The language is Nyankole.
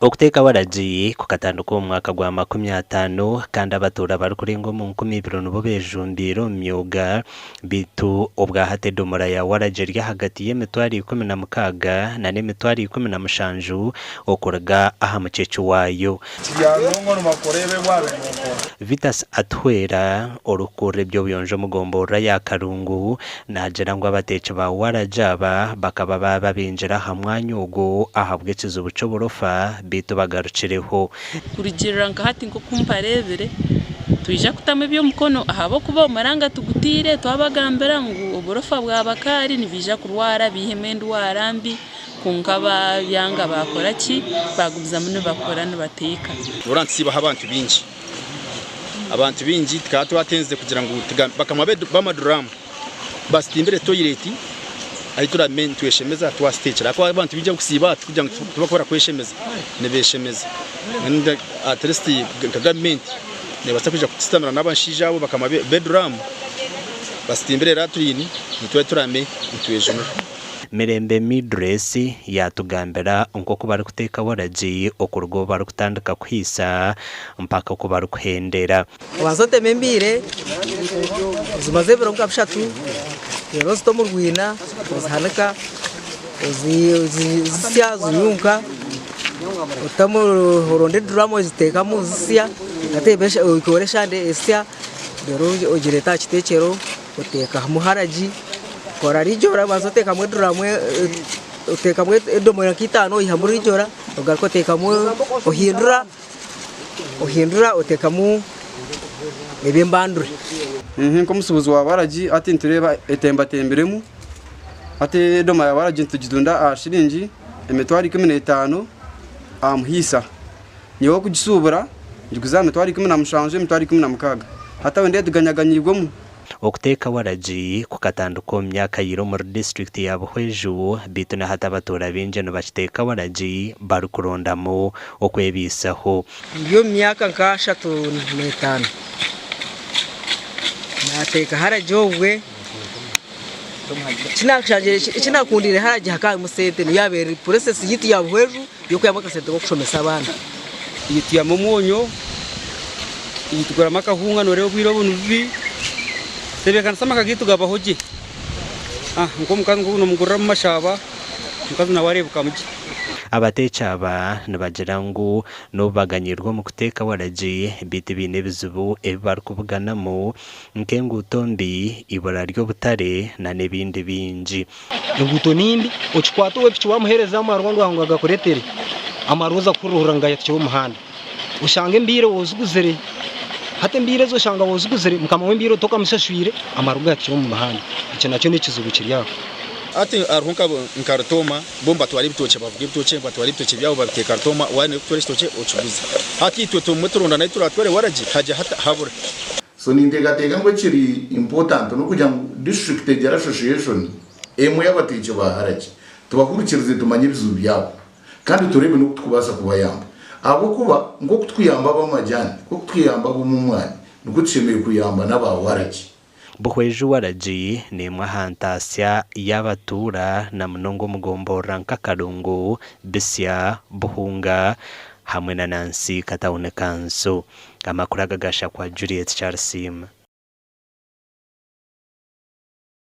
Okuteeka waragi kukatandika omu mwaka gwa 50 kandi abatuura barikurenga omu 2000 nibo bejumbiire omu myooga beitu obwahati edomora ya waragi eri ahagati y'emitwaro 16 na n'emitwaro 17 okuruga aha mukyekyi waayo. Vitus Atuhwera, orikukurira eby'obuyonjo omu gomborora ya Karungu, naagira ngu abateeki ba waragi aba bakaba baababingire aha mwanya ogwo ahabw'ekizibu ky'oburofa beitu bagarukireho. Kurugiirira nka hati nk'oku mpareebire, twija kutamu eby'omukono ahabw'okuba omuranga tugutaire twabagambira ngu oburofa bwaba kaari nibaija kurwara baihemu endwara mbi. Kwonka baabyanga baakora ki? Baagumizamu nibakora nibateeka. Noora nitusiibaho abantu baingi. Abantu baingi tukaba twatenzire kugira ngu bakama b'amaduraamu basitimbire toyireti ahu turabe nitweshemeza twaziteekyera ahakuba abantu baingi abarikusiiba aha tikugira ngu tibarikwenda kweshemeza, nibeeshemeza. At least nka gavumenti neebaasa kwija kutusitamira n'abashaija abo bakama b'eduraamu basitimbire ratrini itwe turame nitwejunira. Mirembe Midress yaatugambira nk'oku barikuteeka waragi okuruga obu barikutandika kuhaisa mpaka oku barikuhendera. Obanze oteme embiire, ozimaze ebiro nka bishatu, reero ozite omu rwina, ozihanika, ozisya zinyunka, otamu oronde eduraamu oziteekamu ozisya, otoore eshande esya, reero ogireeta aha kiteekyero. Oteekamu haragi, okora rijora obanza oteekamu eduraamu oteekamu edomora nka itaano oihamu rijora ogaruka oteekamu ohindura ohindura oteekamu eby'embandure. Nk'omusuubuzi wa waragi hati nitureeba etembatembiremu, hati edomora ya waragi nitugitunda aha shiringi emitwaro 15 aha muhaisa. Nyowe okugisuubura ngiguza aha mitwaro 17, emitwaro 16. Hati aho nindeeba tuganyaganyiibwemu. Okuteeka waragi kukatandika omu myaka ya ira omuri disiturikiti ya Buhweju beitu na hati abatuura baingi nibakiteeka waragi barikurondamu okwebaisaho. Ndi omu myaka nka 35 naateeka haragi obwe. Eki naakundiire haragi hakaba harimu sente niyo yaabaire eri purosesi yaitu ya Buhweju. y'okwihamu akasente k'okushomesa abaana. Twihamu omwonyo, tuguramu akahunga noreeba obwire obu nibubi, tutebeekanisa amaka gaitu gabaho gye. Nk'omukazi nk'ogu nomuguriramu mashaaba, omukazi nawe areebekamu gye. Abateeki aba nibagira ngu n'obu baganyiirwe omu kuteeka waragi, beitu baine ebizibu ebi barikubuganamu nk'enguuto mbi, eibura ry'obutare n'ebindi bingi. Enguuto ni mbi, okikwata owa piki wamuheereza amarwa ngu ngu agakureetere, amarwa oza kuhurira ngu gayatukire omu muhanda. Oshanga embiire woziguzire, hati embiire ezi oshanga woziguzire mukama w'embiire tokamushashwire, amarwa gayatukire omu muhanda. Ekyo nakyo n'ekizibu kiri aho. Hati hariho nka Rutooma bo nibatwara ebitookye bavuga ebitookye nibatwara ebitookye byabo babiteeka Rutooma waaba noyenda kutwara ekitookye okiguze. Hati itwe tumwe turonda nahi turatware waragi hagye habura. So ninteekateeka ngu ekiri important n'okugira ngu district egire association emwe y'abateeki ba haragi tubahurikirize tumanye ebizibu byabo kandi tureebe n'oku tukubaasa kubayamba ahabw'okuba nk'oku tukuyamba ab'amajani, nk'oku tukuyamba ab'omu mwani nikwo tushemereire kuyamba n'aba waragi. Buhweju Waragi n'emwe aha ntaasya y'abatuura na munonga omu gomborora nka Kalungu, Bisya, Buhunga hamwe na Nansi Katawuni Kanso. Amakuru aga gashakwa Juliet Kyarisiima.